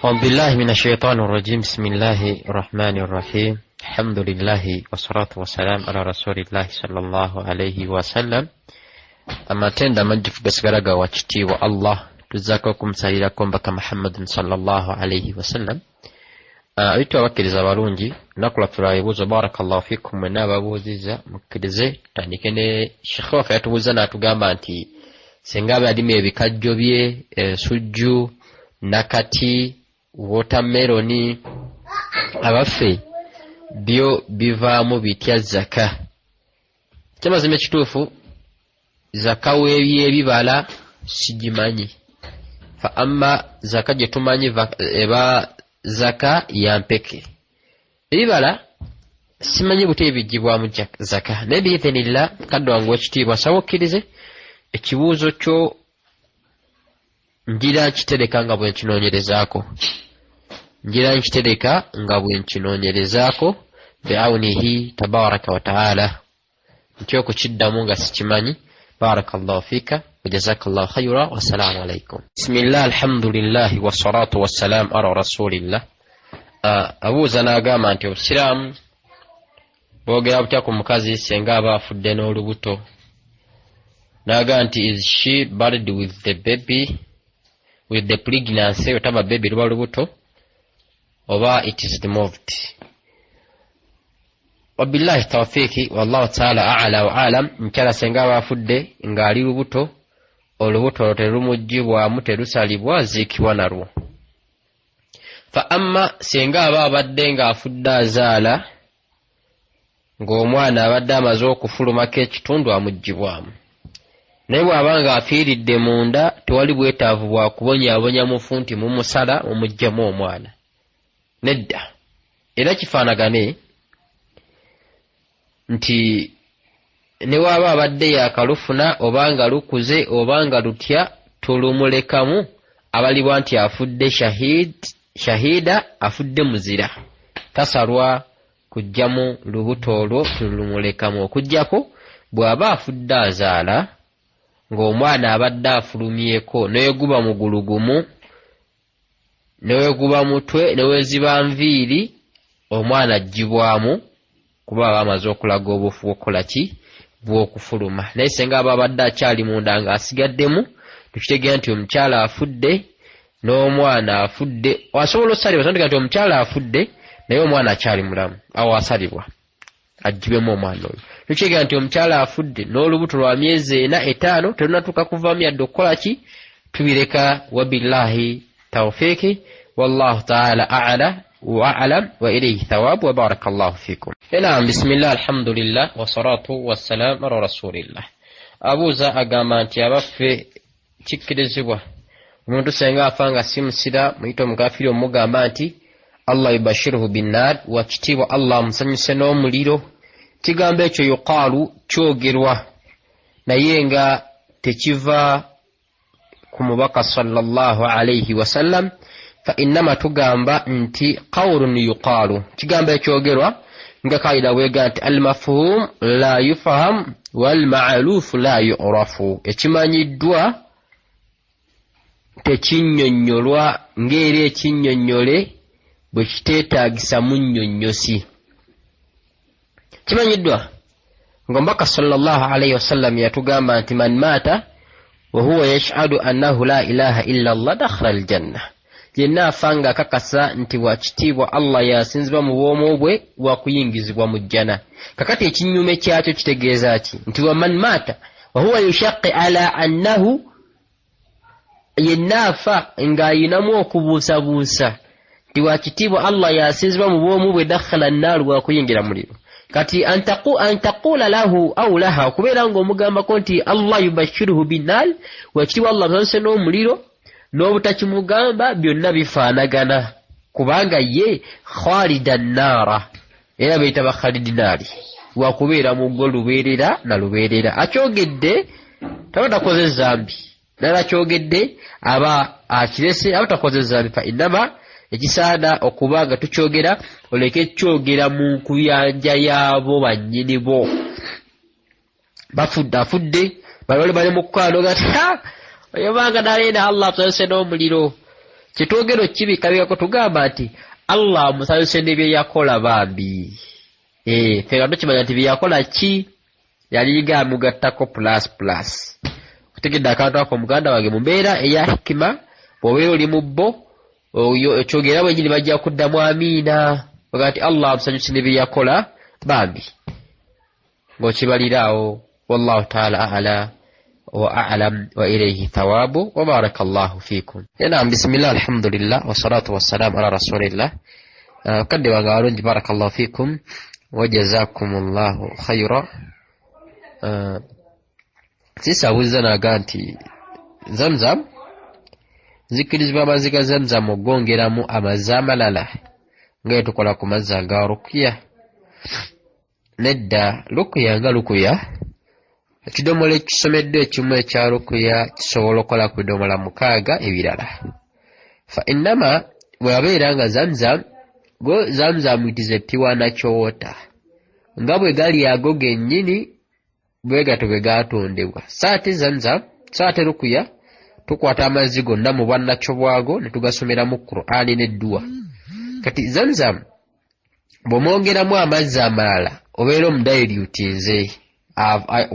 أعوذ بالله من الشيطان الرجيم بسم الله الرحمن الرحيم الحمد لله والصلاة والسلام على رسول الله صلى الله عليه وسلم. Amatenda amajjuvu gasigala ga wakitiibwa Allah, tuzzaako okumusalirako mbaka Muhammadin sallallahu alaihi wasallam. Abitu abakkiriza abalungi, lunaku lwaffe lwa bibuuzo. Barakallahu fikum mwenna ababuuzizza, mukkirize tutandike ne shekhe waffe. Yatubuuza n'atugamba nti singa aba yalima ebikajjo bye, ensujju, nakati, watermelon, abaffe byo bivaamu bitya zaka? Kyamazima ekituufu, zaka w'ebyebibala sigimanyi. Fa amma zaka gye tumanyi eba zaka ya mpeke. Ebibala simanyi butya ebigibwamu zaka, naye biithinillah, kadde wange wekitiibwa, sawa okkirize ekibuuzo kyo ngira nkitereka nga bwe nkinoonyerezaako, ngira nkitereka nga bwe nkinoonyerezaako biaunihi tabaraka wataala, ntya okukiddamu nga sikimanyi. Barakallahu fika wajazakallahu khayra, wassalamu alaikum. Bismillah, alhamdulillahi, wassalatu wassalam ala rasulillah. Abuuza n'agamba nti obusiraamu boogera butya ku mukazi senga aba afudde n'olubuto? N'agamba nti is she buried with the baby, with the pregnancy? Otaba baby, luba lubuto, oba it is removed? Wabillahi tawfiki, wallahu taala ala wa alam. Mukyala senga aba afudde ng'ali lubuto, olubuto olwo terumugibwamu, terusalibwa, aziikibwa nalwo. Fa amma senga aba abadde ng'afudde azaala, ng'omwana abadde amaze okufulumako ekitundu, amugibwamu. Naye bw'aba ng'afiiridde munda, tewali bwetaavu bwa kubonyaabonya mufu nti mumusala mumuggyemu omwana, nedda. Era kifaanagane nti ne waaba abadde yakalufuna, oba nga lukuze oba nga lutya, tulumulekamu. Abalibwa nti afudde shahid, shahida, afudde muzira, tasalwa kujjamu lubuto olwo, tulumulekamu, okuggyako bw'aba afudde azaala ng'omwana abadde afulumyeko, neweguba mugulu gumu, neweguba mutwe, neweziba nviiri, omwana aggyibwamu kuba aba amaze okulaga obufu bw'okukola ki, bw'okufuluma. Naye senga aba abadde akyali munda ng'asigaddemu, tukitegeera nti omukyala afudde n'omwana afudde, asobola osalibwa. Tandika nti omukyala afudde naye omwana akyali mulamu, awo asalibwa aggyibwemu omwana oyo. Tukitegeera nti omukyala afudde n'olubuto lwa myezi 4, 5, terunatuuka kuvaamu yadde okukola ki, tubireka. Wabillahi tawfiiki, wallahu taala ala wa alam, wa ilayhi thawab, wa barakallahu fikum. Naam, bismillah, alhamdulillah, wassalatu wassalam ala rasulillah. Abuuza agamba nti abaffe kikkirizibwa omuntu senga afa nga si musira, muyite omukafiri, omugamba nti Allah yubashiruhu binnar, wakitiibwa Allah amusanyuse n'omuliro? Kigambo ekyo yuqaalu, kyogerwa, naye nga tekiva ku mubaka sallallahu alaihi wasallam. Fa innama tugamba nti qawlun yuqaalu, kigambo ekyogerwa, nga kaida bwega nti almafhum la yufaham walmalufu la yurafu, ekimanyiddwa tekinnyonnyolwa, ng'era ekinnyonnyole bwe kiteetaagisa munnyonnyosi. Kimanyiddwa ng'omubaka sallallahu alaihi wasallam yatugamba nti man maata wahuwa yashhadu annahu la ilaha illa Allah dakhala aljanna, yenna afa nga akakasa nti wakitiibwa Allah yasinzibwa mu bwomu bwe, wakuyingizibwa mu jjana. Kakati ekinyume kyakyo kitegeeza ki? Nti waman maata wahuwa yushaqi ala annahu, yenna afa ng'ayinamu okubuusabuusa nti wakitiibwa Allah yasinzibwa mu bwomu bwe, dakhala nnaaru, wakuyingira muliro. Kati antaqula lahu au laha, okubeera ng'omugambako nti Allah yubashiruhu binnaar, wakitiibwa Allah musanyuse n'omuliro, n'obutakimugamba byonna bifaanagana, kubanga ye khalida nnaara, era bayita bakhalidinaari, wakubeera mu gwo lubeerera na lubeerera. Akyogedde taba takoze zambi, naye akyogedde aba akirese, aba takoze zambi. Fa innama ekisaana okuba nga tukyogera, oleke kyogera mu nkuyanja yaabo bannyini bo bafudde, afudde bali bali mu kukanoga ti oyo banga naleena Allah atusanyuse n'omuliro. Kyetwogera okukibikabikako tugamba nti Allah amusanyuse ne bye yakola bambi. Eh, ffe nga tukimanya nti bye yakola ki yalinga amugattako plus plus. Otegedde akantu ako muganda wange mu mbeera eya hikima bw'obeera oli mu bo oyo ekyogera bwenyini bajja kuddamu amiina baga nti Allah amusanyuse ne bye yakola bambi ng'okibalira awo. Wallahu taala ala wa alam wa ilayhi thawabu wa baraka Allahu fikum. Naam, bismillah, alhamdulillah, wassalatu wassalamu ala rasulillah. Kadde wange abalungi, barakallahu fikum wa jazakumullahu khaira. Sisi abuuziza n'aga nti Zamzam nzikirizibwa amazzi ga Zamzam okugongeramu amazzi amalala nga tukola ku mazzi aga ruqya? Nedda, ruqya nga ruqya ekidomola ekisomeddwa ekimu ekya ruqya kisobola okukola ku bidomola 6 ebirala. Fa innama bw'abeera nga Zamzam, go Zamzam it is a pure natural water, nga bwe gali ago gennyini bwe gatyo bwe gaatondebwa. So ate Zamzam, so ate ruqya tukwata amazzi gonna mu bwannakyo bwago ne tugasomeramu Qur'ani n'edduwa. Kati Zamzam bw'omwongeramu amazzi amalala obeera omudilutinze,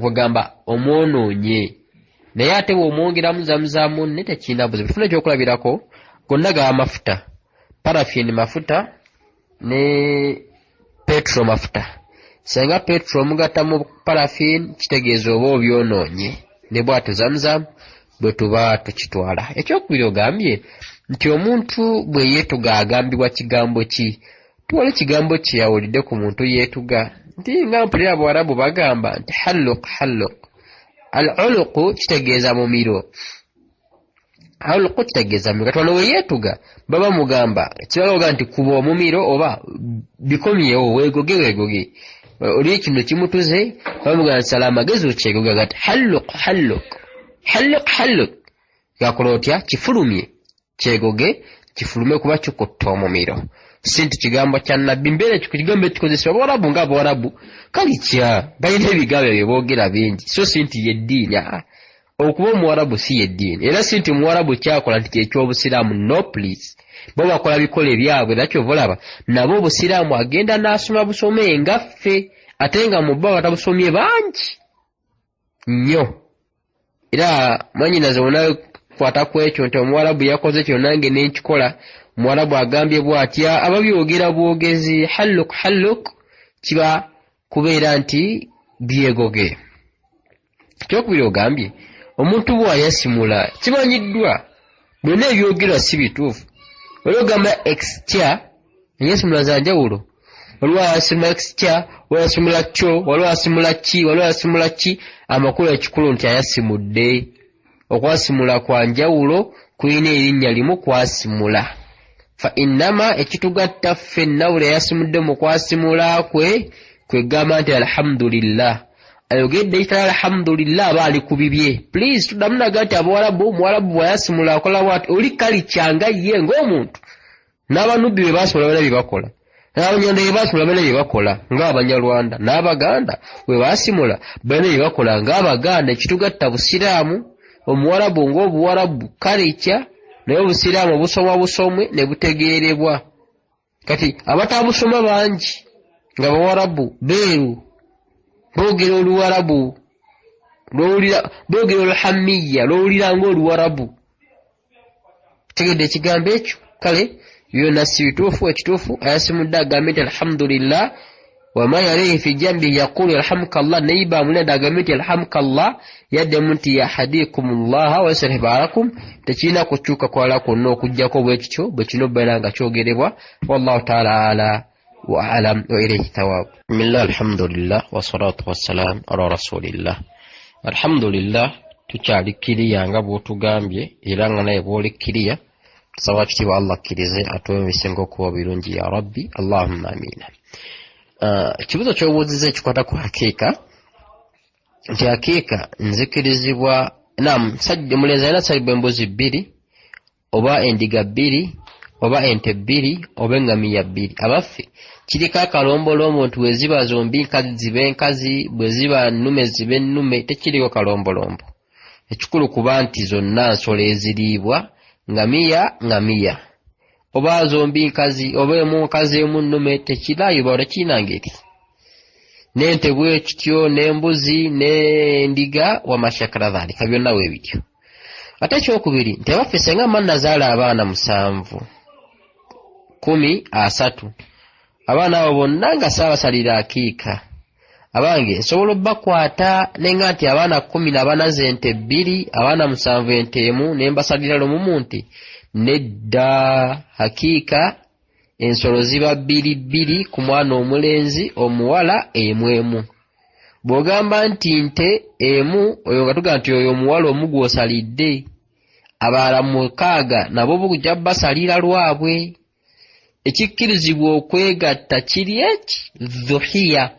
kwegamba omwonoonye. Naye ate bw'omwongeramu Zamzam munne tekirina buzibu. Tufune ekyokulabirako, gonna gaba mafuta, paraffin mafuta ne petro mafuta. Singa petro omugatta mu paraffin kitegeeza oba obyonoonye, ne bw'atyo Zamzam bwe tuba tukitwala. Ekyokubiri ogambye nti omuntu bwe yeetuga agambibwa kigambo ki? Tuwala ekigambo kye yawulidde ku muntu yeetuga nti nga mpulira Abawarabu bagamba nti halluq halluq. Al-uluqu kitegeeza mumiro, halluqu kitegeeza mumiro. Kati wano we yeetuga baba mugamba kibaga nti kuba omumiro oba bikomyewo, weegoge weegoge, oli kino kimutuze, bamugamba sala amagezi okyegoga gati halluq halluq halluq halluq, gakola otya? Kifulumye, kyegoge, kifulume kuba kikutta omumiro. Si nti kigambo kya nabbi, mbeera ekigambo ekikozesebwa Abawarabu nga Abawarabu kalikya balina ebigambo bye boogera bingi, so si nti yeddiini. Okuba omuwarabu si yeddiini, era si nti omuwarabu kyakola nti kyekyobusiraamu. No please, bo bakola bikola ebyabwe. Era kyova olaba nabo obusiraamu agenda n'asoma busome nga ffe, ate nga mu bo abatabusomye bangi nnyo. Era mwannyinaze onakwata ku ekyo nti omuwarabu yakoze kino nange ne nkikola, omuwarabu agambye bw'atya, ababyogera bwogezi. Halluq halluq kiba kubeera nti byegoge. Ekyokubiri ogambye omuntu bw'ayasimula kimanyiddwa byonna ebyogerwa si bituufu. Waliwo ogamba extya, enyasimula za njawulo. Waliwo ayasimula extya, waliwo ayasimula kyo, waliwo ayasimula ki, waliwo ayasimula ki. Amakulu ekikulu nti ayasimudde. Okwasimula kwa njawulo, kulina erinnya limu kwasimula. Fa innama ekitugatta ffenna buli ayasimudde mu kwasimula kwe kwegamba nti alhamdulillah. Ayogedde ekitala alhamdulillah aba ali ku bibye. Please tuddamu naga nti abawarabu, omuwarabu bw'ayasimula akola bw'ati, oli kalikyanga ye ng'omuntu. N'abanubbi bwe baasimula balina bye bakola, n'abanyarwanda bwe baasimula balina bye bakola ng'Abanyarwanda, n'Abaganda bwe baasimula balina bye bakola ng'Abaganda. Ekitugatta busiraamu, omuwarabu ng'obuwarabu kalikya, naye obusiraamu busomwa busomwe ne butegeerebwa. Kati abatabusoma bangi nga bawarabu beeru, boogera oluwarabu, boogera oluhammiya, lw'owulira ng'oluwarabu. Tegedde ekigambo ekyo? Kale byonna si bituufu. Ekituufu ayasimudde agambe nti alhamdulillah, wama yalaihi fi jambihi yaqulu yarhamukallah, nayiba amulina agambe nti yarhamukallah, yaddemu nti yahdikumullah wa yuslih baalakum. Tekirina kukyuka kwala kwonna okuggyako bwe kityo bwe kino bbeera nga kyogerebwa. Wallahu taala ala wa alam wa ilayhi thawab. Bismillah, alhamdulillah, wassalatu wassalam ala rasulillah. Alhamdulillah, tukyali kiriya nga bw'otugambye era nga naye bw'oli kiriya. Tusaba kitiibwa Allah akkirize atuwe ebisinga okuba birungi ya Rabbi, Allahumma amina. Ekibuuzo ky'obuuzizza ekikwata ku hakiika nti hakiika nzikirizibwa nam omulenzi alina salibwa embuzi 2 oba endiga 2 oba ente 2 oba eŋŋamiya 2. Abaffe kiriko akalombolombo nti bwe ziba zombi nkazi zibe nkazi, bwe ziba nnume zibe nnume? Tekiriiko kalombolombo. Ekikulu kuba nti zonna nsolo eziriibwa Ngamiya ngamiya oba zombi nkazi oba emu nkazi emu nnume tekirayo tekirina ngeri. N'ente bwekityo n'embuzi n'endiga wamashakala dhalika byonna bwe bityo. Ate ekyokubiri nti abaffe senga mma nazaala abaana 7 10 30 abaana abo bonna nga saabasalira akiika abange nsobola obbakwata nenga nti abaana 14 z'ente 2 abaana 7 ente 1 ne mbasalira lumu mu nte? Nedda, hakiika ensolo ziba 2 2 ku mwana omulenzi omuwala 1 1. Bw'ogamba nti nte 1 oyo nga tugamba nti oyo omuwala omu gw'osalidde, abalala 6 nabo bujja basalira lwabwe. Ekikkirizibwa okwegatta kiri eki dhuhiya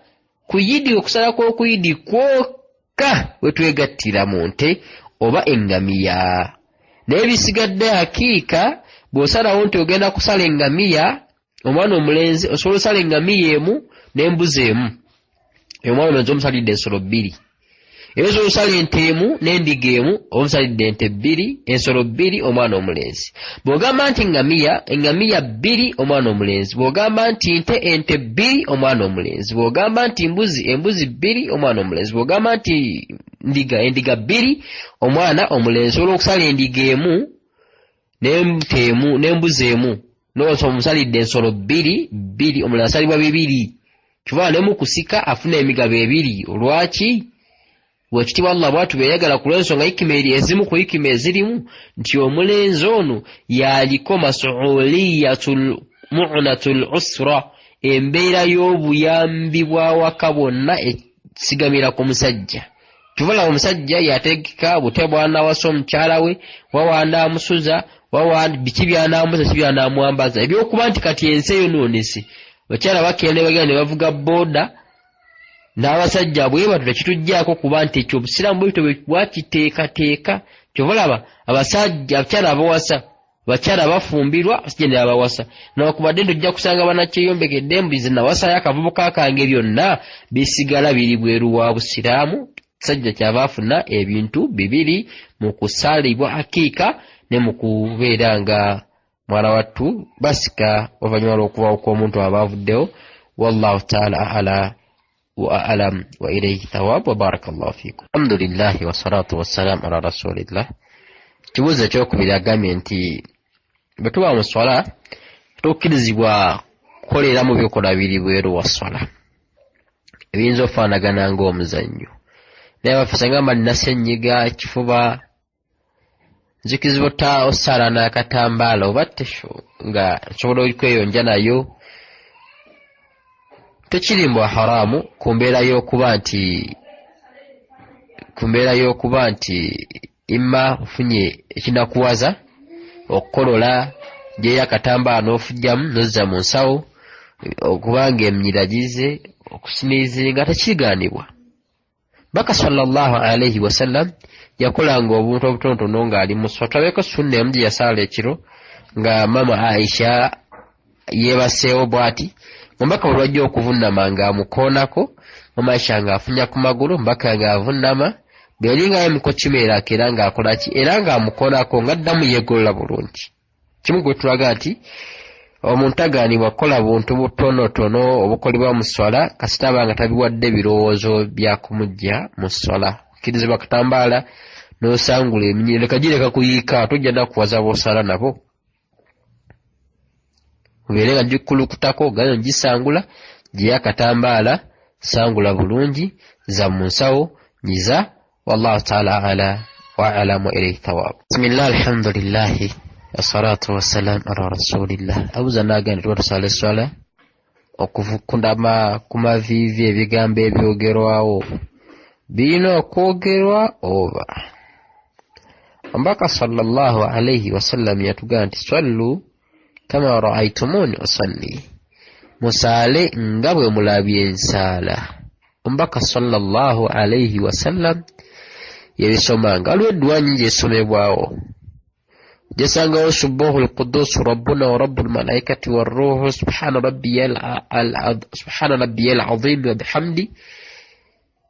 kuyidi, okusala kw'okuyidi kwokka we twegattira mu nte oba engamiya. Naye bisigadde hakiika bw'osalawo nti ogenda kusala engamiya omwana omulenzi osobola osala engamiya 1 n'embuzi 1, omwana omulenzi omusalidde ensolo 2. Era osobola osala ente 1 n'endiga 1 omusalidde ente 2 ensolo 2 omwana omulenzi. Bw'ogamba nti ngamiya, engamiya 2 omwana omulenzi. Bw'ogamba nti nte, ente 2 omwana omulenzi. Bw'ogamba nti mbuzi, embuzi 2 omwana omulenzi. Bw'ogamba nti ndiga, endiga 2 omwana omulenzi. Osobola okusala endiga 1 n'ente 1 n'embuzi 1 n'osobola omusalidde ensolo 2 2 omulala asalibwa 2. Kyova ne mu kusika afuna emigabo 2. Olwaki? Bwekitiibwa Allah bw'atyo bwe yayagala ku lw'ensonga hikima eri ezimu ku hikima ezirimu nti omulenzi ono y'aliko masuuliyatul mu'natul usra, embeera y'obuyambi bw'awaka bwonna esigamira ku musajja. Kyova olaba omusajja yategeka butya bw'anaawasa omukyala we, wa w'anaamusuza, wa biki by'anaamuza, ki by'anaamwambaza. Ebyokuba nti kati ensi eyonoonese, abakyala bakeera ne bagenda ne bavuga booda n'abasajja bwe batyo, tekituggyako kuba nti ekyo obusiraamu bwe butyo bwakiteekateeka. Kyova olaba abasajja abakyala abawasa, abakyala bafumbirwa, abasajja ne babawasa. Newankubadde nti ojja kusanga bannakyeyombekedde mbu nze nawasaayo akavubuka kange, byonna bisigala biri bweru wa busiraamu. Musajja kyava afuna ebintu bibiri mu kusalibwa akiika ne mu kubeera nga mwana wattu basika oluvannyuma lw'okubaawo kw'omuntu aba avuddewo. Wallahu taala a'la wa a'lam wa ilayhi thawab wa barakallahu fikum. Alhamdulillahi wassalatu wassalamu ala rasulillah. Ekibuuzo ekyokubiri agambye nti bwe tuba mu swala tukkirizibwa kukoleramu bikolwa biri bweru wa swala ebiyinza okufaanagana ng'omuzannyo. Naye abaffe singa mba nina ssenyiga, ekifuba, nzikirizibwa osaala n'akatambaala oba tishu nga nsobola okweyonja nayo? Tekiri mbwa haramu ku mbeera y'okuba nti imma ofunye ekinakuwaza okukolola, gyeyo akatambaala n'ofujjamu n'ozza mu nsawo, okubanga eminyira gize okusiniizinga, tekigaanibwa. Baka sallallahu alaihi wasallam yakolanga obuntu obutonotono ng'ali mu swala. Tulabeeko sunna emu gye yasaala ekiro nga maama Aisha yeebaseewo bw'ati, omubaka bwe lwajja okuvunnama ng'amukoonako, maama Aisha ng'afunya ku magulu, omubaka ng'avunnama, bwe yalingayo emikokimeerako era ng'akola ki, era ng'amukoonako ng'addamu yeegolola bulungi. Kimu kwe tulaga nti omuntu tagaanibwa kukola buntu butonotono obukolebwa mu swala kasita aba nga tabiwadde birowoozo bya kumuggya mu swala. Okkirizibwa katambaala n'osangula eminyira, leka gireka kuyiika, tojja nakuwaza b'osala nabo, obeere nga gikulukutako gayo gisangula, gyeyo akatambaala, sangula bulungi, za mu nsawo, nyiza. Wallahu taala ala wa alamu ilayhi thawab. Bismillah, alhamdulillahi wassalatu wassalamu ala rasulillah. Abuuza n'agamba tuba tusala esswala okuvukundama ku maviivi ebigambo ebyogerwawo birina okwogerwa oba? Omubaka sallallahu alaihi wasallam yatugamba nti sallu kama raaitumuni usalli, musaale nga bwe mulabye ensaala. Omubaka sallallahu alaihi wasallam yabisomanga. Waliwo edduwa nnyingi esomebwawo, jasangawo subuhu lqudusu rabbuna wa rabbu lmalaikati warruhu subhana rabbiya alazimi wa bihamdi.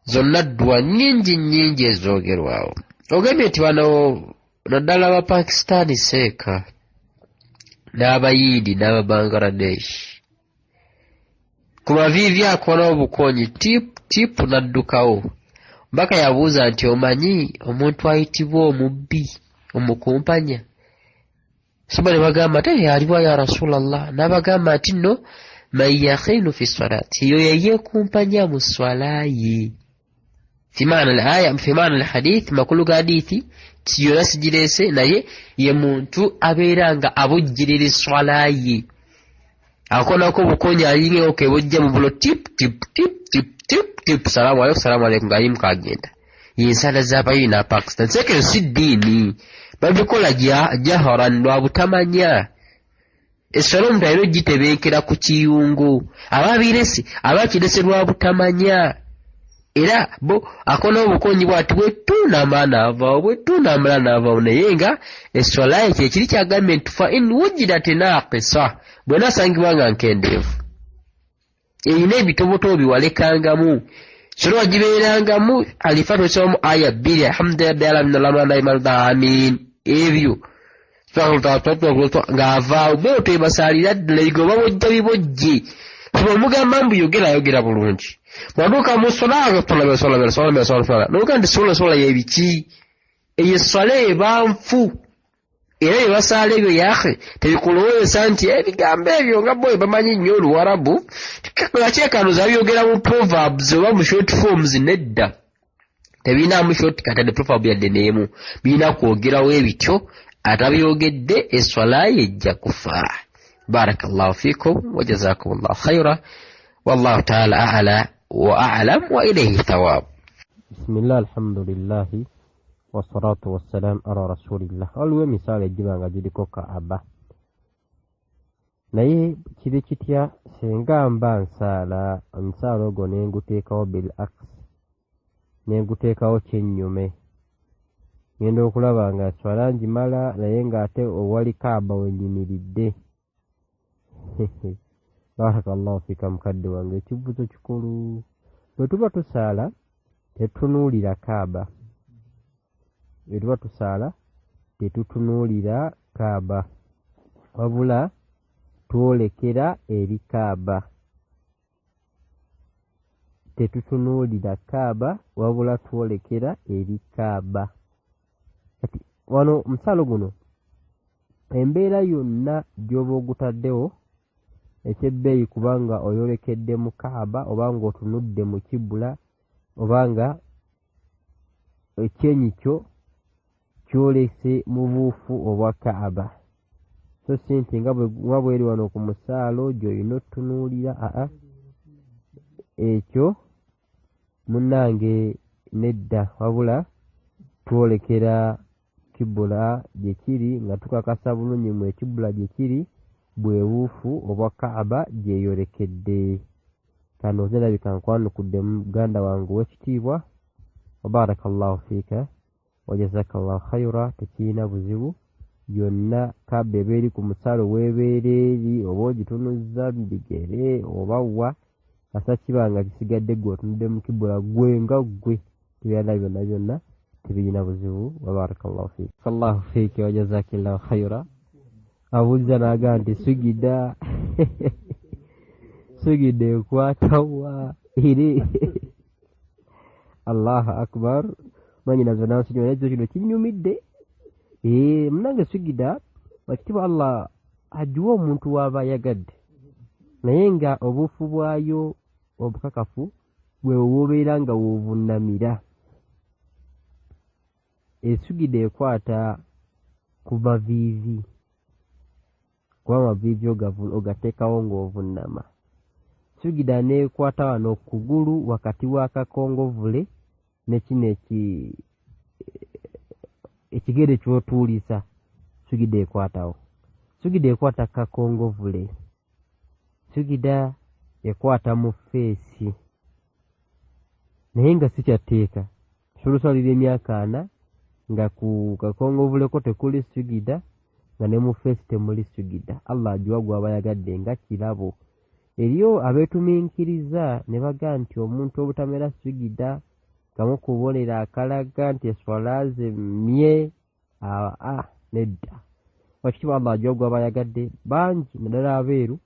Zonna dduwa nnyingi nnyingi ezoogerwawo. Ogambye nti bano Naddala Abapakistaani seeka n'Abayindi n'Ababangladesh. Ku maviivi akoona obukoonyi tip tip n'addukawo. Omubaka yabuuza nti omanyi omuntu ayitibwa omubbi omukumpanya? Sahaba ne bagamba nti aliwa ya Rasulallah? N'abagamba nti nno man yakhinu fi salati, yoyo eyeekumpanya mu swala ye. Fi maana al-aya, fi maana al-hadith, makulu ga hadithi yonna sigireese, naye ye muntu abeera nga abujjirira eswala ye, akonako obukonya ayingewo kebujja mu bulo tip tip tip tip tip tip, salaamu aleikum salaamu aleikum, ng'ayimuka agenda. Yensala z'abayindi n'Apakistan seeka eyo si ddiini, babikola jaharan lwa butamanya. Esswala omuntu alina ogitebenkera ku kiyungu, ababirese abakirese lwa butamanya. Era bo akona obukonyi bwati bwetuunamala n'avaawo, bwetuunamala n'avaawo, naye nga esswala ye kyekiri kyagambye nti fa in wujidat naqisa, bw'enaasangibwa nga nkendeevu erina ebitobotobo biwalekangamu, sura wagibeerangamu alifa tosomu aya bbiri, alhamdulillahi rabbil alamin amin, ebyo ng'avaawo bo tebasaalira ddala ebigo babojja bibojje. Omugamba mbu yogera ayogera bulungi, bw'atuuka mu sola noga nti sola sola yebiki, eyo esswala eba nfu. Era bye basaala ebyo yahe tebikulowoozesa nti ebigambo ebyo nga bo bamanyi nnyo Oluwarabu ngakyekanuza babyogera mu proverbs oba mu short forms. Nedda, tebirinamu shortcut yadde proverb yadde n'emu, birina kwogerawo ebityo. Atabyogedde eswala ye ejja kufa. Barakallahu fikum wa jazakumullahu khaira, wallahu taala a'la wa a'lam wa ilayhi thawab. Bismillah, alhamdulillahi wassalatu wassalam ala rasulillah. Waliwo emisaala egiba nga giriko Kaaba, naye kiri kitya singa mba nsaala omusaala ogwo ne nguteekawo bil aks, ne nguteekawo kyennyume, ngenda okulaba nga swala ngimala naye ng'ate owali Kaaba we nnyimiridde? Barakallahu fika mukadde wange, ekibuuzo kikulu. Bwe tuba tusaala tetutunuulira Kaaba, bwe tuba tusaala tetutunuulira Kaaba, wabula twolekera eri Kaaba. Tetutunuulira Kaaba, wabula twolekera eri Kaaba. Kati wano omusaalo guno embeera yonna gy'oba ogutaddewo ekyebbeeyi, kubanga oyolekedde mu Kaaba oba ng'otunudde mu kibula oba nga ekyenyi kyo kyolese mu buufu obwa Kaaba, so si nti nga bweri wano ku musaalo gy'olina otutunuulira. Aa, ekyo munnange nedda, wabula twolekera kibula gye kiri nga tukakasa bulungi mu ekibula gye kiri bwe buufu obwa Kaaba gyeyolekedde. Kano nze ndabika nkwanukudde muganda wange ow'ekitiibwa. Wabarakallahu fiika wajazakallahu khaira. Tekirina buzibu yonna, Kaaba eba eri ku musaalo weebeera eri, oba ogitunuzza bigere oba wa, kasa kiba nga kisigadde gwe otunudde mu kibula gwe nga ggwe, ebyana byonna byonna tebirina buzibu. Wabarakallahu fiika allahu fiika wajazakillahu khaira. Abuuliza n'agamba nti sugida sugida ekwatawa eri? Allahu akbar, mwanyinaze nansonyiwa, naye kino kinyumidde. Munange, sugida wakitiibwa Allah agiwa omuntu w'aba ayagadde, naye nga obuufu bwayo obukakafu bwe wobeera nga wovunnamira. Esugida ekwata ku maviivi, kuba amaviivi ogateekawo ng'ovunnama. Sugida n'ekwata wano kugulu wakati w'akakongovule ne kino ekigere ky'otuulisa, sugida ekwatawo. Sugida ekwata kakongovule, sugida ekwata mu feesi, naye nga si kyatteeka. Osobola osalira emyaka 40 nga ku kakongovuleko tekuli sugida, nga ne mu feesi temuli sugida. Allah agiwa gw'aba ayagadde nga kirabo. Eriyo abeetuminkiriza ne bagamba nti omuntu obutamera sugida kamu ku bubonero akalaga nti eswala ze mmye. Aa, nedda. Wakitiibwa Allah agiwa gw'aba ayagadde. Bangi naddala abeeru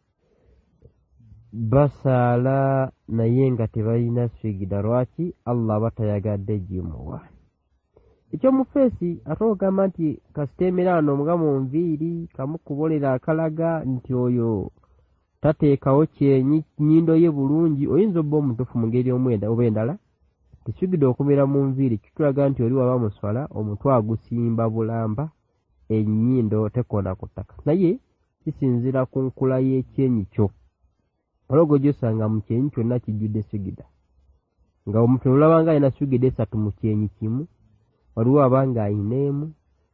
basaala naye nga tebalina sigida. Lwaki? Allah aba tayagadde gimuwa. Ekyomu feesi ate ogamba nti kasita emera wano nga mu nviiri kamukubolera akalaga nti oyo tateekawo kyenyi nnyindo ye bulungi, oyinza obba omutuufu mu ngeri omu oba endala. Esigida okumera mu nviiri kitulaga nti oli waba mu swala omutwe agusimba bulamba, ennyindo tekoona ku ttaka. Naye kisinziira ku nkula y'ekyenyi kyo. Waliwo gw'ojja osanga mu kyenyi kyonna kijjudde sigida, nga omuntu olaba nga alina sigida esatu mu kyenyi kimu. Waliwo aba ng'alina emu,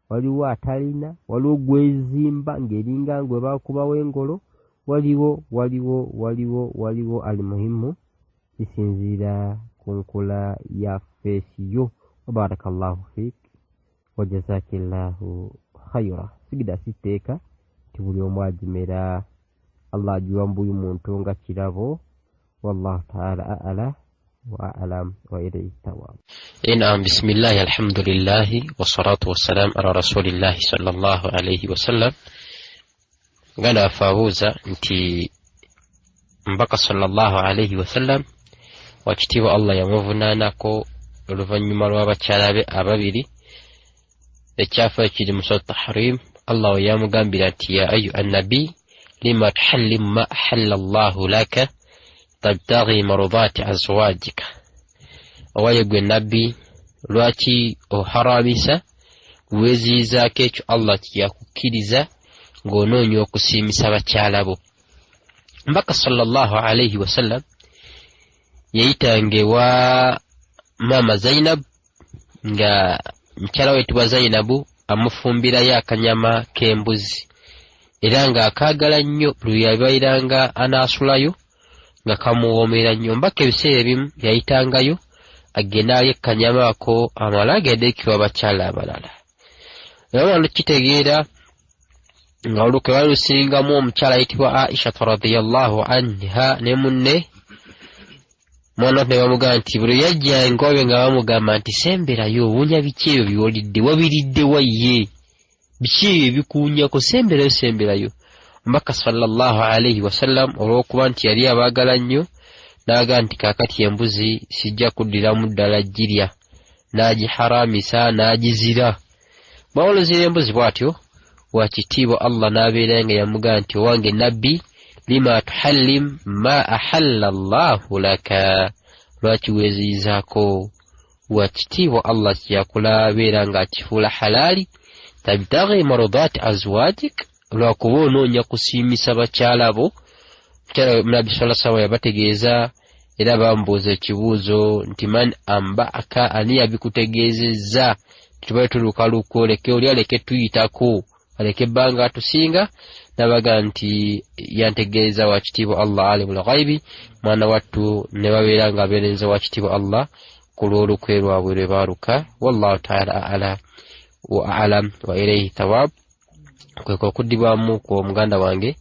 waliwo atalina, waliwo gw'ezimba ng'eringa gwe baakubawo engolo, waliwo waliwo waliwo waliwo. Alimuhimu kisinziira ku nkula ya feesi yo. Wabarakallahu fiik wajazakillahu khaira. Sigida si tteeka nti buli omu agimera, Allah agiwa mu buli muntu nga kirabo. Wallahu taala a'la wa a'lam wa ilayhi tawab. Naam, bisimillahi, alhamdulillahi, wassalatu wassalamu ala rasulillahi sallallahu alaihi wasallam. Muganda waffe abuuza nti Mbaka sallallahu alaihi wasallam wakitiibwa Allah yamuvunaanako oluvannyuma lw'abakyala be ababiri. Ekyafa ekiri mu surat Tahrim, Allah we yamugambira nti ya ayuha nabi lima tuhallimu ma ahalla Allahu laka tabtaghi marudati azwajika, owaye gwe nabbi, lwaki oharamisa weeziyizaako ekyo Allah kyeyakukkiriza ng'onoonya okusiimisa bakyala bo? Mbaka sallallahu alaihi wasallam yayitanga ewa maama Zainabu, nga mukyala we yitibwa Zainabu amufumbirayo akanyama k'embuzi, era ng'akaagala nnyo. Buli yabairanga anaasulayo nga kamuwoomera nnyo. Mbaka ebiseera ebimu yayitangayo agende alye kanyama ako, amale agendeko ewa bakyala abalala. Era bamala okukitegeera nga olukwe lwali lusingamu omukyala ayitibwa Aishata radiyallahu anha ne munne mwana ne bamugamba nti buli yajja engobe nga bamugamba nti semberayo, owunya biki ebyo by'olidde, wabiridde wa ye, biki ebyo ebikuwunyako, semberayo, semberayo. Omubaka sallallahu alaihi wasallam olw'okuba nti yali abaagala nnyo n'agamba nti kaakati embuzi sijja kuddiramu ddala girya, n'agiharamisa n'agizira. Bw'awolozera embuzi bw'atyo, wakitiibwa Allah n'abeera nga yamugamba nti owange nabbi, lima tuhallim ma ahalla Allahu laka, lwaki weeziyizaako wakitiibwa Allah kyeyakulabeera ng'akifuula halaali, tabtaghi marudati azwajik, lwakuba onoonya kusiimisa bakyala bo. Mukyala nabbi sala salama yabategeeza, era bambuuza ekibuuzo nti man ambaka, ani yabikutegeezezza? Tubale tuluka lukwoleke oli aleke tuyitako aleke ebbanga atusinga. Nabaga nti yantegeeza wakitiibwa Allah alimul ghaibi. Mwana wattu ne babeera nga abeerenza wakitiibwa Allah ku lw'olukwe lwabwe lwe baaluka. Wallahu taala ala wa alam wa ilaihi thawab. Kweka okuddibwamu ku muganda wange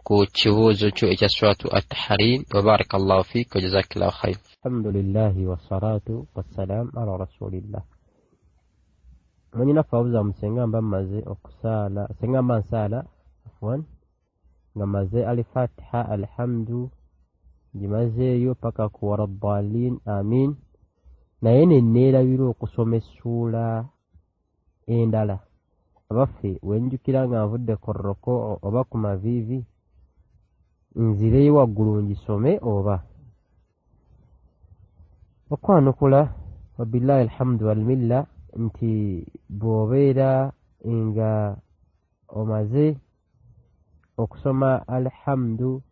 ku kibuuzo kyo ekya suratu At-Tahrim. Wa barakallahu fik wa jazakillahu khair. Alhamdulillahi wassalatu wassalam ala rasulillah. Mwannyinaffe abuuza mu senga mba mmaze okusaala, senga mba nsaala, afwan, nga mmaze Alfatiha, alhamdu ngimazeeyo paka ku waladdalin amin, naye ne neerabira okusoma essuula endala. Abaffe, wenjukira nga nvudde ku rukuu oba ku maviivi, nzireyo waggulu ngisome oba? Okwanukula, wabillahi alhamdu walmilla, nti bw'obeera nga omaze okusoma alhamdu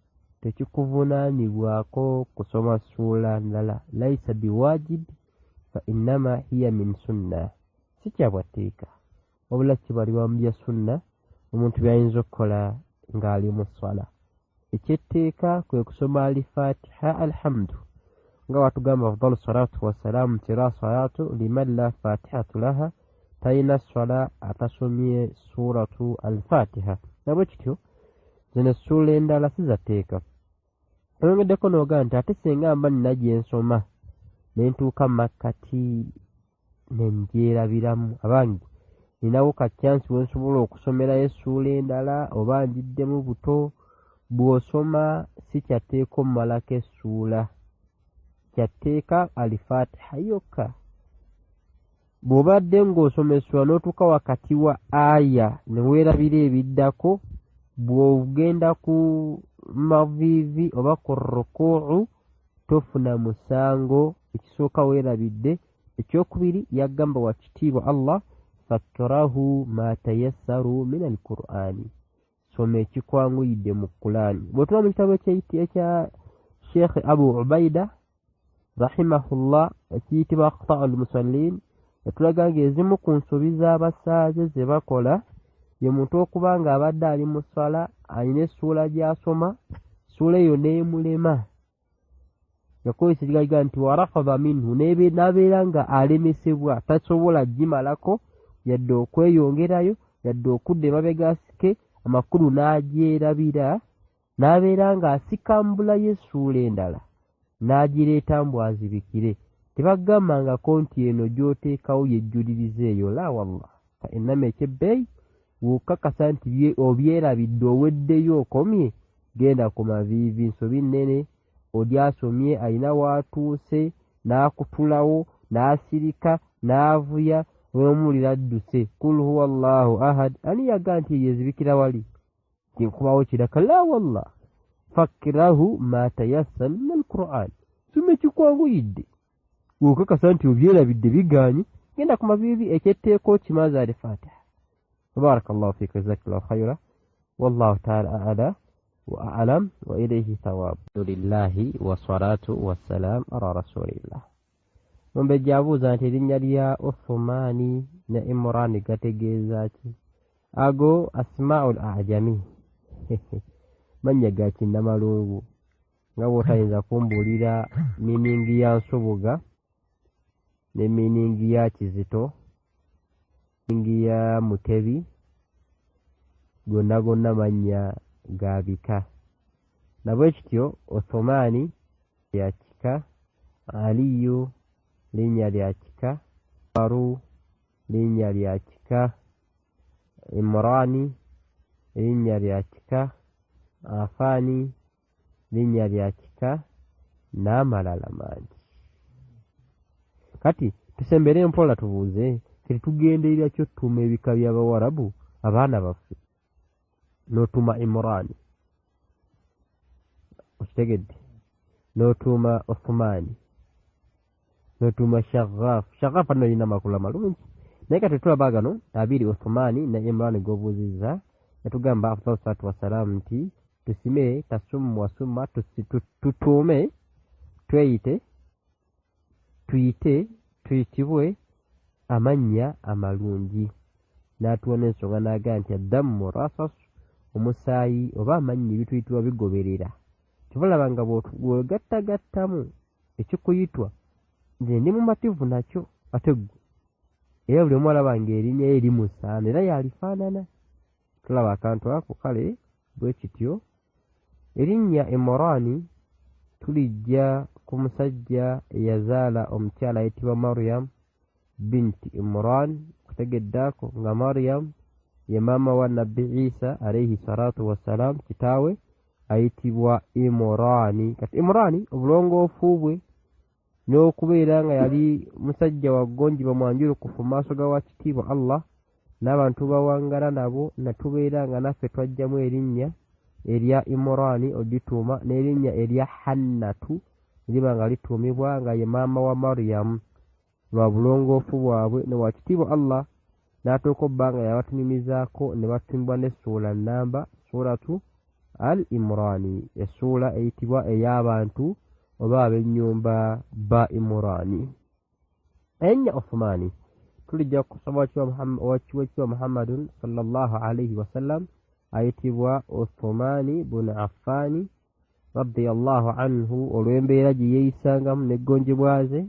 tekikuvunaanibwako kusoma ssuula ndala. Laisa biwajib fa innama hiya min sunna, si kya bwatteeka, wabula kibalibwa mu bya sunna omuntu by'ayinza okukola ng'ali mu sswala. Ekyetteeka kwe kusoma Alfatiha, alhamdu, nga watugamba afdalu salatu wassalaamu nti la salatu liman la fatihatu laha, talina swala atasomye suratu Alfatiha. Nabwe kityo zino essuula endala si zatteeka. Oyongeddeko n'ogamba nti ate singa mba nina gye nsoma ne ntuuka mu makkati ne ngyerabiramu, abange. Ninawo ka chance we nsobola okusomerayo essuula endala oba ngiddemu buto? Bw'osoma si kyatteeka omumalako essuula, kyatteeka Alfatiha yokka. Bw'obadde ng'osoma essuula n'otuuka wakati wa aya ne weerabira ebiddako, bw'ogenda ku maviivi oba ku rukuu tofuna musango. Ekisooka weerabidde, ekyokubiri yagamba wa kitiibwa Allah, fakrahu ma tayassaru min alqur'ani, soma ekikwanguyidde mu Kulaani. Bw'otuula mu kitabo ekya Sheikh Abu Ubaida rahimahullah ekiyitibwa Akhtaa al-Musallin, yatulaga ng'ezimu ku nsobi z'abasaaze ze bakola ye muntu okuba ng'abadde ali mu sswala alina essuula gy'asoma, essuula eyo n'emulema, yakozesa ekigambo nti warafada minhu, n'abeera nga alemesebwa tasobola gimalako yadde okweyongerayo yadde okudda emabega asike amakulu n'agyerabira, n'abeera ng'asikambulayo essuula endala n'agireeta mbu azibikire. Tebagambangako nti eno gy'oteekawo yejjuliriza eyo, la wallah. Ennama ekyebbeeyi w'okakasa nti obyerabidde oweddeyo okomye, genda ku maviivi. Nsobi nnene, oli asomye alina w'atuuse n'akutulawo n'asirika n'avuya, n'omuwulira adduse kul huwa Allahu ahad. Ani yagaa nti eyo ezibikira wali nkubawo kiraka? La wallah. Fakrahu ma tayassara min alquran, soma ekikwanguyidde. W'okakasa nti obyerabidde bigaanye, genda ku maviivi, ekyetteeka okimaze Alfatiha. Barakallahu fiika, jazakallahu khaira, wallahu taala ala wa alam wa ilayhi thawab. Alhamdulillahi wassalatu wassalam ala rasulillah. Mumbejja abuuza nti erinnya lya Uthumani ne Imurani gategeeza ki? Ago asmaul ajami, mannya ga kinnamalungu, nga bw'otayinza kumbuulira miiningi ya Nsubuga ne miiningi ya Kizito, miiningi ya Mutebi, gonna gonna mannya ga bika. Na bwe kityo Uthumani lya kika, Aliyu linnya lya kika, Umaru linnya lya kika, Imurani linnya lya kika, Afaani linnya lya kika, n'amalala mangi. Kati tusembere mpola tubuuze, tetugenderera kyo tutuuma ebika by'Abawarabu abaana baffe n'otuuma Imurani, okitegedde, n'otuuma Uthumani, n'otuuma Shaghafu. Shaghafu nno erina amakulu amalungi, naye kati tulaba gano abiri, Uthumani ne Imurani g'obuuzizza. Yatugamba afdalu salatu wassalaamu nti tusime tasumu wasumma, tutuume, tweyite, tuyite, tuyitibwe amannya amalungi. N'atuwa n'ensonga n'agamba nti addammu rasas, omusaayi oba amannya ebituyitibwa bigoberera. Kyova olaba nga bw'ogattagattamu ekikuyitwa, nze ndi mumativu nakyo, ate ggwe era buli omu alaba ng'erinnya lye limusaana era yalifaanana. Tulaba akantu ako. Kale bwe kityo erinnya Imurani tulijja ku musajja eyazaala omukyala ayitibwa Mariam binti Imran, kutegedde ako nga Mariam ye maama wa Nabbi Isa alaihi salatu wassalam, kitaawe ayitibwa Imurani. Kati Imurani obulongoofu bwe n'okubeera nga yali musajja wa ggonjebwa mwanjulukufu mu maaso ga wakitiibwa Allah n'abantu bawangala nabo, natubeera nga naffe twajjamu erinnya erya Imurani ogituuma, n'erinnya erya Hannatu liba nga lituumibwa nga ye maama wa Mariam lwa bulongoofu bwabwe. Ne wakitiibwa Allah n'atuuka obba nga yabatunyumizaako ne batuumibwa n'essuula nnamba, Suratu Al Imurani, essuula eyitibwa ey'abantu oba ab'ennyumba ba Imurani. Erinnya Uthumani tulijja kusaba owekitiibwa Muhammadun sallallahu alaihi wasallam ayitibwa Uthumani bunu Affani radiyallahu anhu, olw'embeera gye yeeyisangamu n'eggonjebwa ze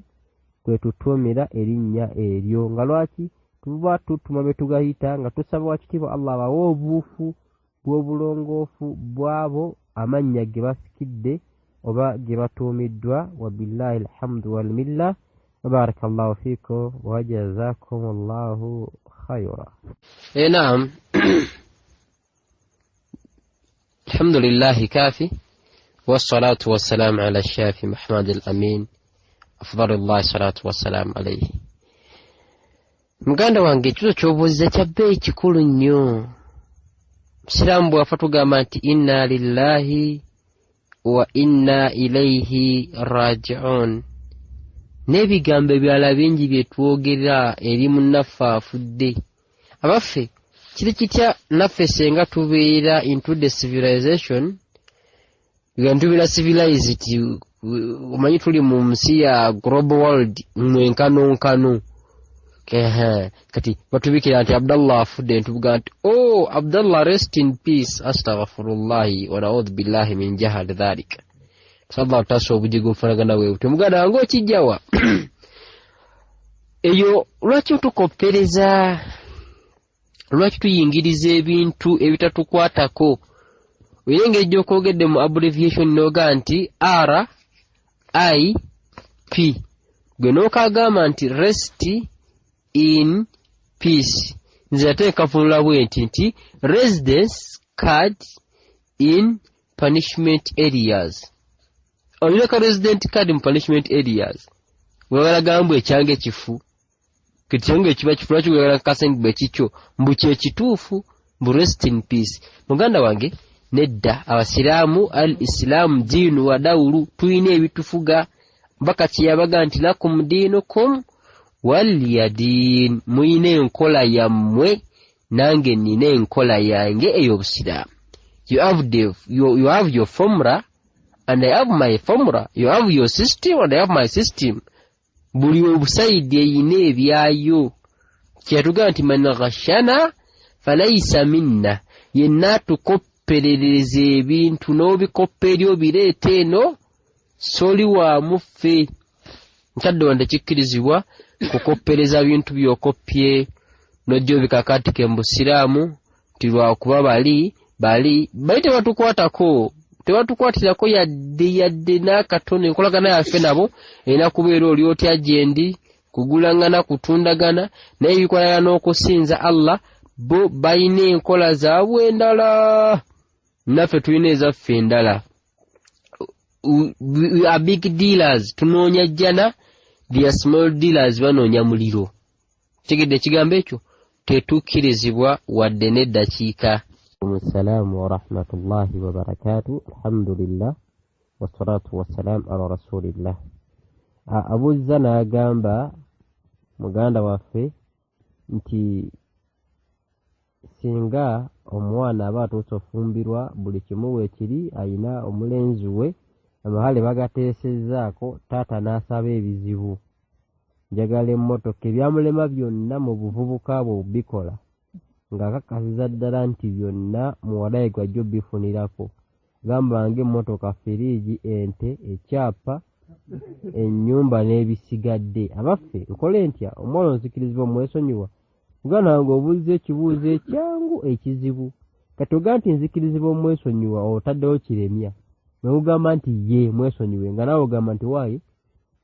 kwe tutuumira erinnya eryo. Nga lwaki tuba tutuma be tugayita nga tusaba wakitiibwa Allah abawe obuufu bw'obulongoofu bw'abo amannya ge basikidde oba ge batuumiddwa. Wabillahi alhamdu walmilla, wabarakallahu fiikum wajazakum llahu. Khaira. Naam. Alhamdulillahi kafi wassalatu wassalamu ala shafi Muhammad al-Amin afdalullahi salatu wassalamu alayhi. Muganda wange, ekibuzo ky'obuuziza kya bbeeyi kikulu nnyo. Musiraamu bw'afa tugamba nti inna lillahi wa inna ilaihi rajiun, n'ebigambo ebirala bingi bye twogera eri munnaffe afudde. Abaffe, kiri kitya naffe senga tubeera into the civilization, nga tubeera civilized, omanyi tuli mu nsi ya global world mwenkanonkano. Kati batubikira nti Abdallah afudde, ntubuga nti oh Abdallah, rest in peace, astaghfirullahi wa naudhu billahi min jahali dhalika. Sallallahu tasa obujigo obufanagana bwe butyo. Muganda wange, okijjawa eyo? Lwaki tukoppereza? Lwaki tuyingiriza ebintu ebitatukwatako? Olina engeri gy'okwogedde mu abbreviation n'oga nti R I P, gwe n'okagamba nti rest in peace. Nze ate nkafunula bwe nti residence card in punishment areas. Olina ka resident card mu punishment areas, webala gamba ekyange kifu. Kati kyange kiba kifu, lwaki webala kasenge bwe kikyo mbu kyekituufu, mbu rest in peace? Muganda wange, nedda. Abasiraamu, al islaamu diinu wa dawulu, tulina ebitufuga. Mpaka kyeyabaga nti lakum diinukum waliya diin, muyina enkola yammwe, nange nina enkola yange ey'obusiraamu. You have your formula and I have my formula. You have your system and I have my system. Buli obusayidi eyina ebyayo. Kyeyatugamba nti man ghashana falaisa minna, yenna atukopperereza ebintu n'obikoppa eri obireeta eno, soli wa muffe. Nkadde wano tekikkirizibwa kukoppereza bintu by'okoppye n'ojja obikakatike mu busiraamu nti lwakuba bali bali bali tebatukwatako, tebatukwatirako yadde yadde n'akatono. Enkolagana yaffe nabo erina kubeera oli otya gyendi, kugulangana, kutundagana, naye ebikolagana n'okusinza Allah, bo balina enkola zaabwe endala, naffe tulina ezaffe endala. We are big dealers, tunoonya jjana. They are small dealers, banoonya muliro. Tegedde ekigambo ekyo? Tetukkirizibwa wadde n'eddakiika. Assalaamu warahmatullahi wabarakatu. Alhamdulillah wassalatu wassalamu ala rasulillah. Abuuziza n'agamba muganda waffe nti singa omwana aba atuuse ofumbirwa, buli kimu weekiri, ayina omulenzi we, amahale bagateesezzaako, taata n'asaba ebizibu, njagala emmotoka, ebyamulema byonna mu buvubuka bwe bikola, ng'akakasiza ddala nti byonna muwala we gw'ajja obbifunirako, gamba ng'emmotoka, firiigi, ente, ekyapa, ennyumba n'ebisigadde. Abaffe, nkole ntya? Omwana onzikirizibwa omwesonyiwa? Muganda wange, obuuzizza ekibuuzo ekyangu ekizibu. Kati ogaa nti nzikirizibwa omwesonyiwa, otaddewo kiremya. Bwe mugamba nti ye mwesonyiwe, nga naawe ogamba nti waayi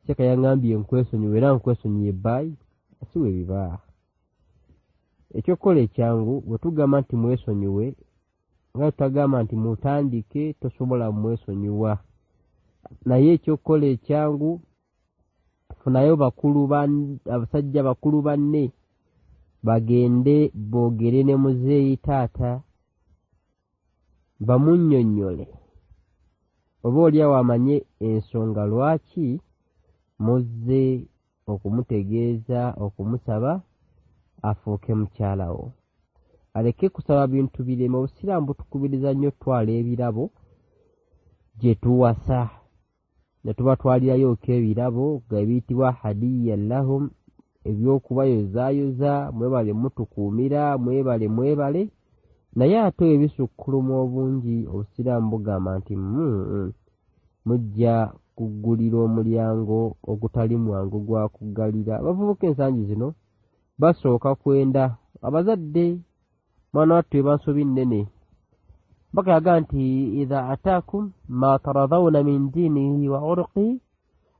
seka yaŋŋambye nkwesonyiwe era nkwesonyiye, baayi, si bwe biba. Ekyokukola ekyangu, bwe tugamba nti mwesonyiwe, nga tutagamba nti mutandike, tosobola mwesonyiwa. Naye ekyokukola ekyangu, funayo bakulu, abasajja bakulu banne, bagende boogere ne muzeeyi taata, bamunnyonnyole, oba oliawo amanye ensonga lwaki muzze okumutegeeza okumusaba afuuke mukyalawo, aleke kusaba bintu birema. Obusiraamu butukubiriza nnyo otwala ebirabo gye tuwasa, ne tubatwalirayoko ebirabo nga ebiyitibwa hadiya lahum, ebyokubayozaayoza, mwebale mutukuumira, mwebale mwebale. Naye ate ebisukkuluma obungi, obusiraamu bugamba nti mujja kuggulira omulyango ogutali mwangu gwa kuggalira. Abavubuka ensangi zino basooka kwenda abazadde. Mwana wattu, eba nsobi nnene. Mpaka yagaa nti idha ataakum ma taradawna min diinihi wa uruqihi,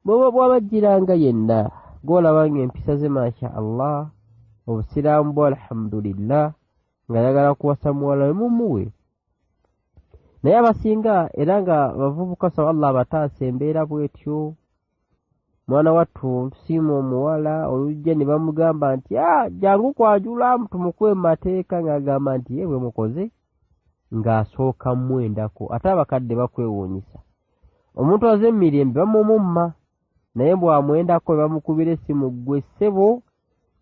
bw'aba bwabajjiranga yenna gwolaba nga empisa ze masha Allah. Obusiraamu bwe alhamdulillah, ng'ayagala kuwasa muwala we mumuwe. Naye abasinga era nga bavubuka, saba Allah abataasa embeera bw'etyo. Mwana wattu otusiima omuwala olujja ne bamugamba nti a jangu kwanjula tumukuwe mu mateeka, ng'agamba nti ye bwe mukoze ng'asooka mmwendako. Ate abakadde bakwewuunyisa, omuntu aze mu mirembe bamumumma, naye bw'amwendako ne bamukubira essimu, ggwe ssebo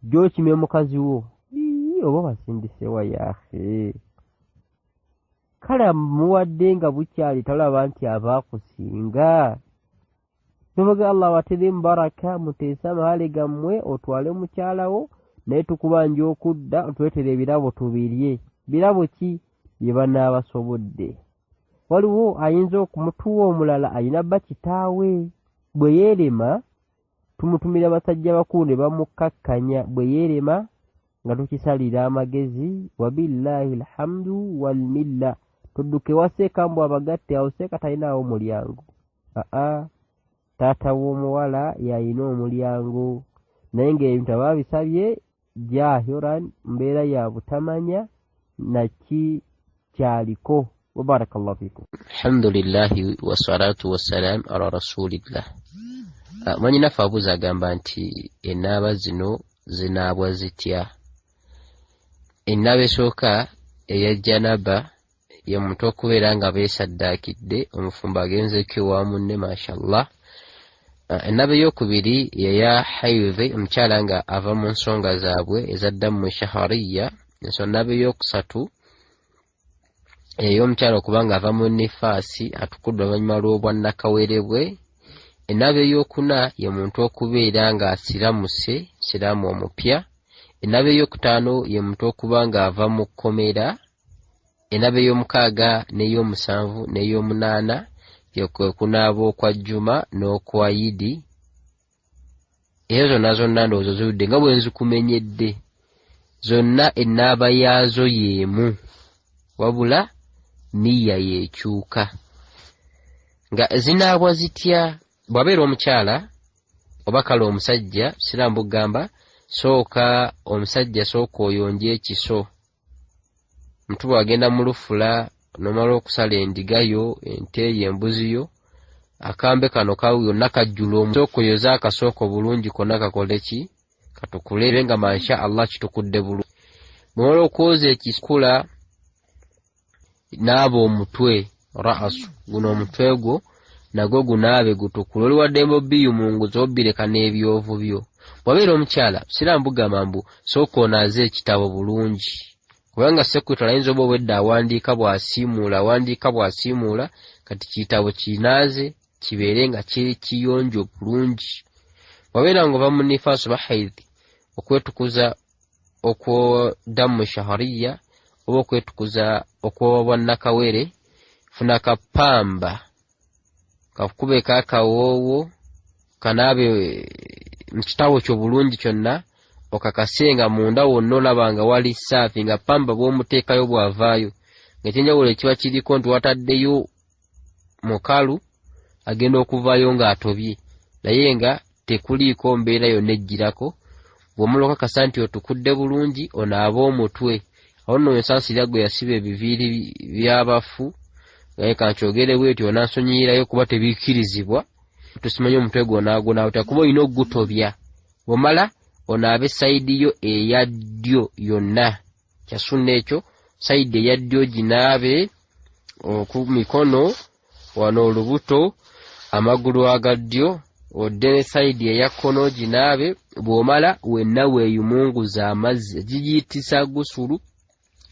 gy'okimye mukazi wo, ii oba basindise wa yaahe. Kale amuwadde nga bukyali talaba nti aba akusinga. Tubaga Allah abateremu baraka, muteese amahale gammwe, otwale mukyala wo, naye tukubanja okudda otuleetere ebirabo tubirye. Birabo ki bye banaabasobodde? Waliwo ayinza okumutuwa omulala alina bba kitaawe bwe yeerema tumutumira basajja bakulu ne bamukkakkanya, bwe yeerema nga tukisalira amagezi. Wabillahi alhamdu walmilla. Tudduke ewa seeka mbu abagatte, awo seeka talinaawo mulyango. Aa, taata w'omuwala y'alina omulyango, naye ng'ebintu aba abisabye jahiran, mbeera ya butamanya naki kyaliko. Wabarakallahu fikum. Alhamdulillahi wassalatu wassalam ala rasulillah. Mwanyinaffe abuuza agamba nti ennaaba zino zinaabwa zitya? Ennaaba esooka eya janaba ye muntu okubeera nga beesaddaakidde, omufumbo agenzeeko ewa munne, mashallah. Ennaaba ey'okubiri yeya haidhi, omukyala nga ava mu nsonga zaabwe eza dammu shahariya. Ennaaba ey'okusatu ey'omukyala okuba nga ava mu nifaasi, atukudde oluvannyuma lw'obwannakawere bwe. Ennaaba ey'okuna ye muntu okubeera nga asiramuse, siraamu omupya. Ennaaba ey'okutaano ye muntu okuba ng'ava mu kkomera. Ennaaba ey'omukaaga n'ey'omusanvu n'ey'omunaana kwe kunaaba okwa Juma n'okwa Yidi. Ezo zonna zonna ndowooza ziwudde nga bwe nzikumenyedde. Zonna ennaaba yaazo y'emu, wabula nniya y'ekyuka. Nga zinaabwa zitya? Bw'abeera omukyala oba kale omusajja, Busiraamu bugamba sooka omusajja sooka oyonje ekiso. Omuntu bw'agenda mu lufula n'omala okusala endiga yo, ente yo, embuzi yo, akambe kano yonna kajjula omu. Sooka oyoze akasooko bulungi konna kakole ki? Katukule ebe nga mansha Allah kitukudde bulungi. Bw'omala okwoza ekikula, naaba omutwe, ra'asu, guno omutwe gwo nagwo gunaabe gutukule. Oli waddembe obiyumunguza obireka n'ebyovu byo. Bw'abeera omukyala, Busiraamu bugamba mbu sooka onaaze ekitabo bulungi, kubanga sekuritale ayinza oba obwedda awandiika bw'asiimuula, awandiika bw'asiimuula, kati kitabo kinaaze kibeere nga kiri kiyonjo bulungi. Bw'abeera ng'ova mu nifaasi oba haidhi, okwetukuza okw'odammu shahariya oba okwetukuza okw'obwannakawere, funa kapamba kakubeko akawoowo, kanaabe mu kitabo kyo bulungi kyonna, okakase nga munda wonna olaba nga wali saafi, nga pamba bw'omuteekayo bw'avaayo ng'ekyenjawulo ekiba kiriko nti wataddeyo mukalu agenda okuvaayo ng'atobye, naye nga tekuliiko mbeera yonna ejjirako. Bw'omala okakasa nti otukudde bulungi, onaabe omutwe. Awo nno ensaasira gwe yasiba ebiviiri by'abafu, naye kankyogere bwetyo onansonyiyirayo kuba tebikkirizibwa. Tusimanyi omutwe gw'onaagunaaba otya, kuba olina okugutobya. Bw'omala onaabe sayidi yo eya ddyo yonna, kya sunna ekyo, sayidi eya ddyo ginaabe ku mikono wano olubuto, amagulu aga ddyo, odde ne sayidi eya kkono ginaabe. Bw'omala wenna weeyumunguza amazzi, gigiyitisa gusulu,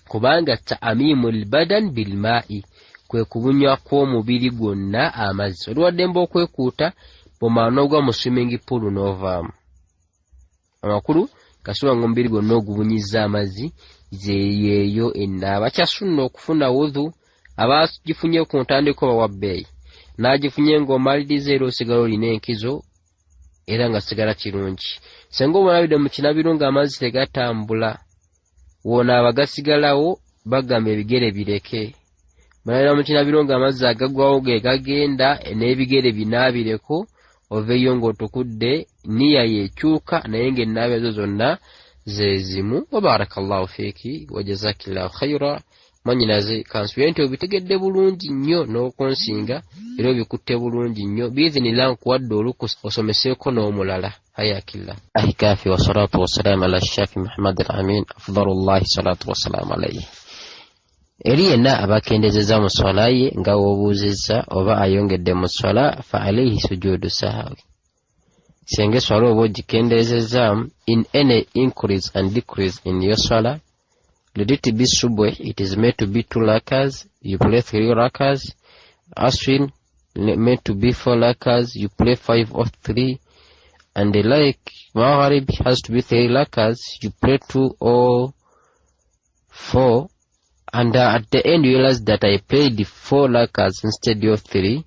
kubanga ta'amimu lbadan bilmaa'i kwe kubunywa kw'omubiri gwonna amazzi. Oli waddembe okwekuuta, bw'omala n'ogwa mu swimming pool n'ovaamu. Amakulu kasuba ng'omubiri gwonna ogubunyizza amazzi, zeyeeyo ennaaba. Kya sunna okufuna wudhu, abagifunye ku ntandikwa bawa bbeeyi, n'agifunye ng'omaliriza era osigala olina enkizo era nga sigala kirungi. Singa obalabidde mu kinabiro ng'amazzi tegatambula, woonaaba gasigalawo, bagamba ebigere bireke. Bw'onaabira mu kinabiro ng'amazzi agagwawo ge gagenda, n'ebigere binaabireko, oveeyo ng'otukudde, nniya y'ekyuka, naye ng'ennaaba ezo zonna Ze zimu. Wabarakallahu fiiki wajazakillahu khaira. Mwanyinaze, kansubire nti obitegedde bulungi nnyo n'okunsinga, era obikutte bulungi nnyo. Biidhinillah, nkuwadde olukusa osomeseeko n'omulala. Hayakillah ahi kafi, wassalatu wassalamu ala shafi Muhammad al amin, afdalullahi salatu wassalamu alaihi. Eri yenna abakendezeza mu swala ye nga w'obuuzizza oba ayongedde mu swala, fa alaihi sujudu sahawi. Senga eswala oba ogikendeezezzaamu, in any increase and decrease in your swala, let it be subh, it is made to be two rakas, you pray three rakas; asrin meant to be four rakas, you pray five or three, and the like. Maghrib has to be three rakas, you pray two or four, and at the end you realize that I prayed four rakas instead of three,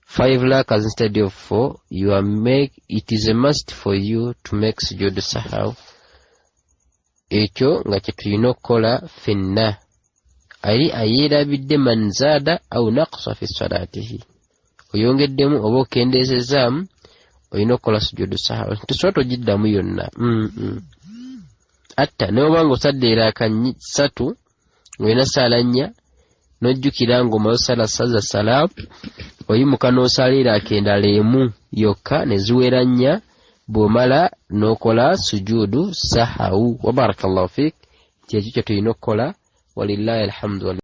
five rakas instead of four. You are make it is a must for you to make sujud sahaw. Ekyo nga kye tulina okukola ffenna ali ayeerabidde, man zaada au naqsa fi salatihi, oyongeddemu oba okendeezezaamu, olina okukola sujudu sahaw. Tosobola togiddamu yonna. Atta ne oba nga osadde eraaka ssatu, ng'olina saala nnya, n'ojjukira ng'omaze osala saza salaamu, oyimuka n'osala eraaka endala emu yokka ne ziwera nnya. Bw'omala n'okola sujudu sahawu. Wabarakallahu fiik. Kyekyo kye tulina okukola. Walillahi alhamdu.